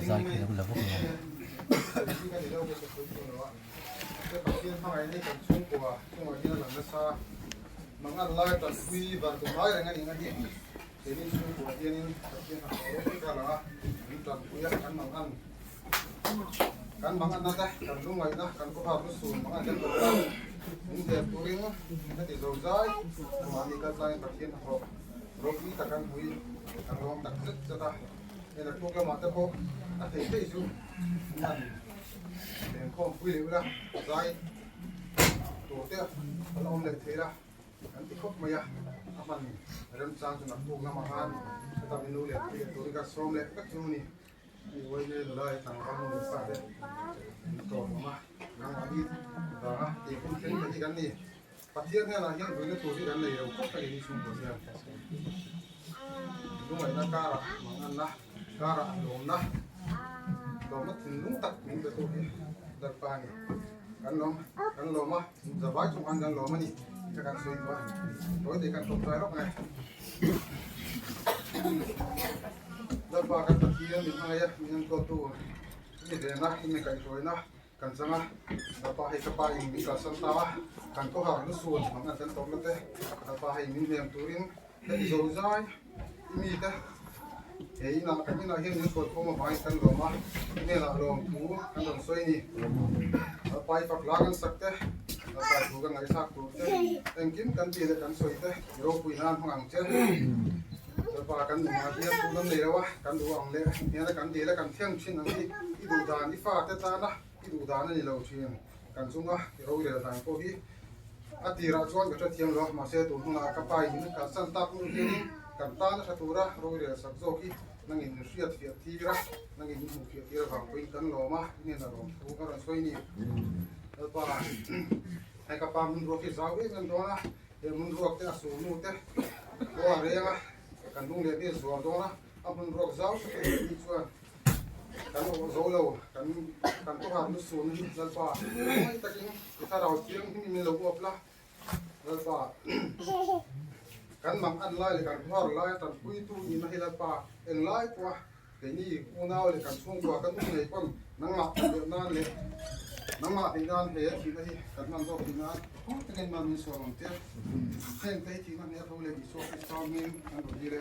Zai khi lo la vak lo. Ropui tak an hui an lawm tak zet zet a, hei naktuk lamah te pawh a thei thei chu an han lenkhawm pui leh ula zai tur te a la awm leh thei la kan ti khawp mai a, a hman remchang chu naktuk lamah khan heta min lo leh pui leh turin ka sawm leh vek chu a ni. Hei uaime nula hi tlangval nu leh pa te an tawp awm a, nangmah hi vanga tih hun thleng te hi kan ni. Pathian hnenah hian vuina tur hi kan nei lo khawp a ni chhungkaw hian. Lungaihna karah manganna karah lawmna lawmna thinlung tak min pe tu hi Lalpa a ni. Kan lawm kan lawm a, zavai chung khan kan lawm a ni tih kha kan sawi duh a, tawi te kan tawp zai rawk nge. Lalpa kan Pathian min hmangaih a, min enkawltu i vena i mi kaihhruaina Kan chang a, Lapa hei ka pa in min kalsan ta a, kan kawhar lusun hmang an kan tawrhna te, Lapa hei min hnem turin heti zo zai i mi te he inah kan inah hian min hruai khawm avangin kan lawm a, i hnenah lawm thu kan rawn sawi a ni. Lapa i fak hla kan sak te, Lapa i thu kan ngaihthlak tur te, engkim kan ti leh kan sawi te i ropui nan hmang ang che. Lapa kan nunah hian thu kan nei lo a, kan duh ang leh hmela kan dil a kan thleng thin ang hi i duh dan i fate tana i duh dan a ni lo thin. Kan chunga i rorel dan pawh hi a tirah chuan ka hrethiam lo a, mahse tun hunah ka pa in min kalsan tak hnu hianin kan tana tha tura rorel sak zawk hi nangin min hriat fiah tir a, nangin min hmuh fiah tir avang pawhin kan lawm a, i hnenah lawm thu ka rawn sawi ni. Lalpa hei ka pa hmun ruak hi zau em em dawn a. He hmun ruak te a sulnu te pawh a reng a, kan hnung leh vel zuar dawn a, a hmun ruak zau tak a nih chuan kan awh zo lo, kan kan kawhar lu sulna hi Lalpa mawi takin i thlarau thianghlim in min lo uap la, Lalpa kan mang an lai leh kan kawhar lai a tanpuitu nihna hi Lalpa englai pawha Keini unau leh kan chhungkua kan um ngei pawn nangmah leh nan leh nangmah theih nan he thihna hi kan hman zawk theih nan thu takin man min sual ang che. Heng te hi thihna hnial tho leh Isua Krista hming an rawn dil e.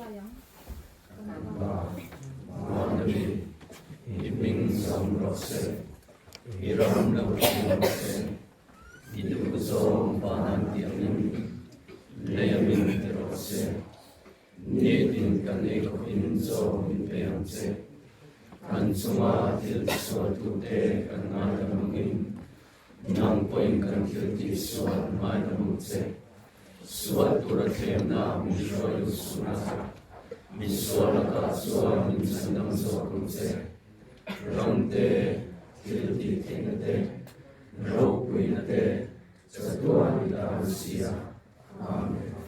Tawngtai ang. Kan Pa, Vana mi, i hming zawm rawh se, i ram lo thleng rawh se, i duh zawng van an tih angin lei a min ti rawh se. Nitin kan ei khawpin chaw min pe ang che. Kan chunga thil tisualtute kan ngaidam angin nang pawhin kan thil tihsual ngaidam ang che. Sual tura thlemna min hruai lut suhna, min sual lakah chuan min chhandam zawk ang che. Ramte, thil tihtheihna te, ropuina te, chatuan i ta an si a. Amen.